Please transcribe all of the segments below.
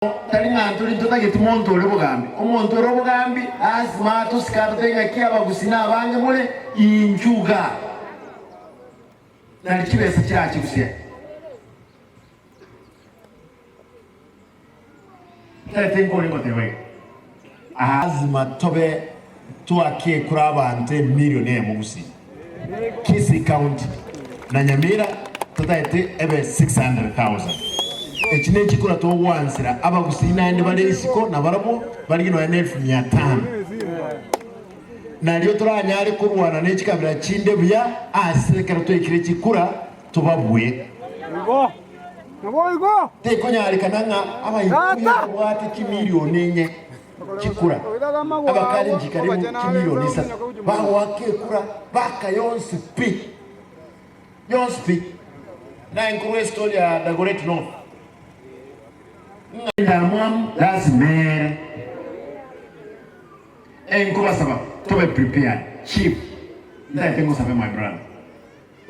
Tari ng'a ntore ntotageti monto ore bogambi. Omonto ore obogambi lasima atosike atotebi ng'aki abagusii na abange more inchuga nari chibesa chirache gusii. Tari tinkore ngoteba iga. Lasima tobe twakekura abanto emilion eyemo gusii. Kisii County na Nyamira totagete ebe 600,000. Echi nechikura togwansera abagusii naende bare isiko nabarabwo barigie nonya ne elfu mia tano. Nario toranyare korwana ne chikabira chinde buya ase ekero twaikire chikura tobabue. Tekonyarekana ng'a abaikuyu babwate chimilioni enye chikura, abakalenjin karibu chimilioni isato bagoaka ekura baka yonsi pi, yonsi pi. Naye nkorwa estory ya Dagoretti North ng'a endamwamu lazima ere. Enkobasaba tobe prepared. Chief, ntagete ngosabe my brother,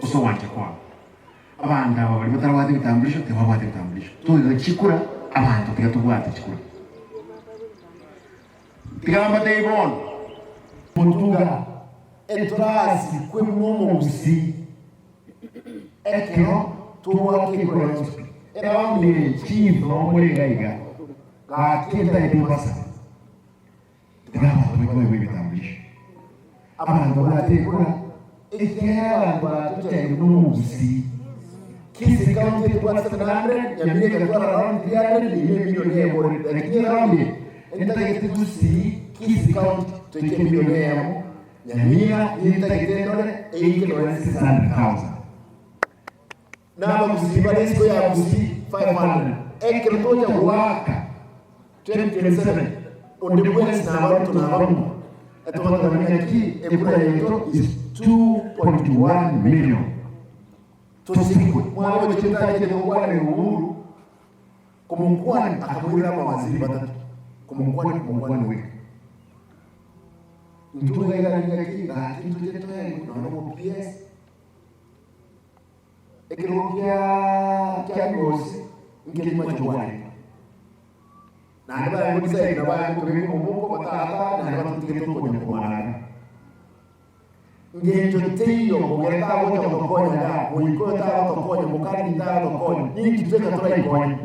ase ogwancha kwao. Abanto aba baria batarabwate ebitambulisho tibabwate ebitambulisho. Toiga chikura abanto tiga tobwate chikura. Tiga mbatebie bono. Motuga eturasikwe buna omogusii ekero tobwate ekura yonsi pi. Eraundi eye chief noo more iga iga gaki ntagete mbasabe. Tiga abanto baike baigwe ebitambulisho. Abanto babwate ekura, ekiagera abanto batochaire buna omogusii. Kisii County etware 700, Nyamira egatwara around 300, eyio nemilioni eyemo already. Lakini eround eye entagete Gusii, Kisii County toike emilioni eyemo, Nyamira nintagete ndore eike nonya 600,000. Na abagusii bare isiko ya Gusii 500. Ekero tocha goaka 2027 onde bwensi na abaruto na abamura etogoteba ng'aki ekura yaito is 2.1 million. Tosikwe. Mwana gochia tachete gokwanera Uhuru komokwani akamoirera abawaziri batato komokwani komokwani goika. Intwe iga iga ng'aki gaki ntoche toegwe nonya omo PS. Ekerogo kia kia Migosi nkerimo chigwaneka. Naende baye godecide nabo baye gotobeka omoboko batata naende batotigete okonya komana. Ngencho teiyo mogere tagocha gotokonya igaa, moikoyo tagotokonya, mokani tagotokonya, ninki tweka toraikonye?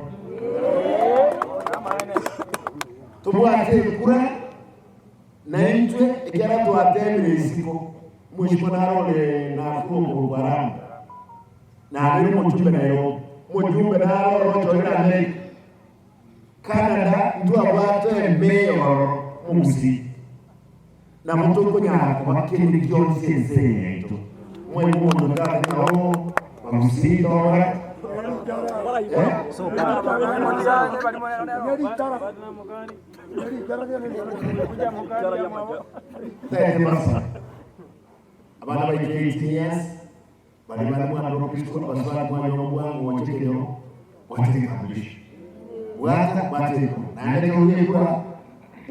Tobwate ekura naintwe ekiagera twatemire isiko. Omosibwa naro ore Nakuru okorokwa Rama, nabeire omochumbe Nairobi, omojumbe naro ore ochorire Amerika, Canada, ntwabwate emeya ororo omogusii, nabo tokonyara koba kende gionsi ense eye yaito. Omanyete omonto onde tatebe ng'a oo bagusii togokora ki? Eh? Tete basa abana baito 18 years bari bari mwana bwa Kristo abasubati mwanya obwango oche ekenyoro bwate ekitambulisho bwata bwate ekura naende ekero oria ekura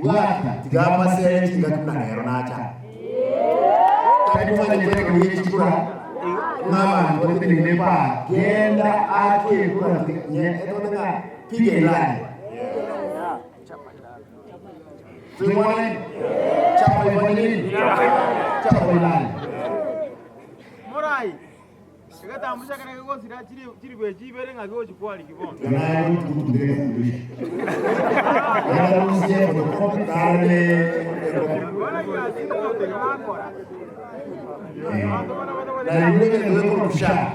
bwata tiga amasere chingaki buna rero nacha tari twanyete ekero gie chikura ng'a abanto batenene baa genda ake ekura tiga nye etote ng'a piga ilani Tuimwane? Chapa ifanye nini? Chapa ilale. Morai, egetambucha kere kegosira chiribu echi ibere ng'a gegochia kwariki bono. Ganaye rutukutu kitambulisho. Gana rusie photocopy karele. Na yule ndio sha.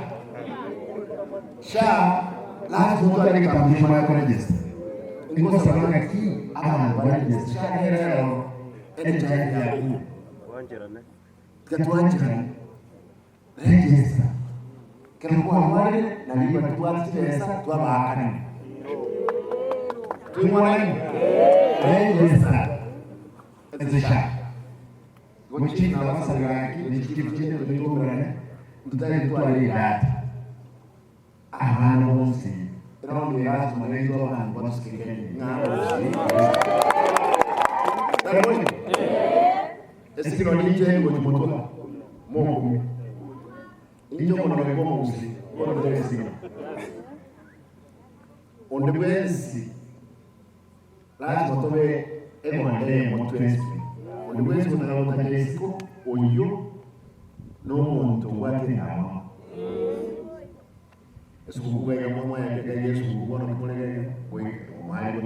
Sha lazima mtu ane kitambulisho maya kuregister. Ingosaba ng'aki abanto baregister sha nere ero NHIF yaku. Tiga twancherane. Register. Kero kwarwarire nari bari tobwate chibesa twabaakanire. Toigwanani? Register. Ase sha. Gochia nabasani gaki ne chichifu chinde toitomerane ntotari gotwara edata. Abana bonsi eround eye lasima naintwe abanto basuke Kenya ng'a abagusii Tari boigo? Esigino ninche ngochia motwe mokumia. Inche omonene bwa omogusii bono tere esigino. Onde bwensi. Lasima tobe egonda eyemo twensi pi. Onde bwensi otaka gotacha isiko, oyio nomonto obwate endamwamu. Esuguku iga mwayakeka iga esuguku bono kimore iga iga, goika omware.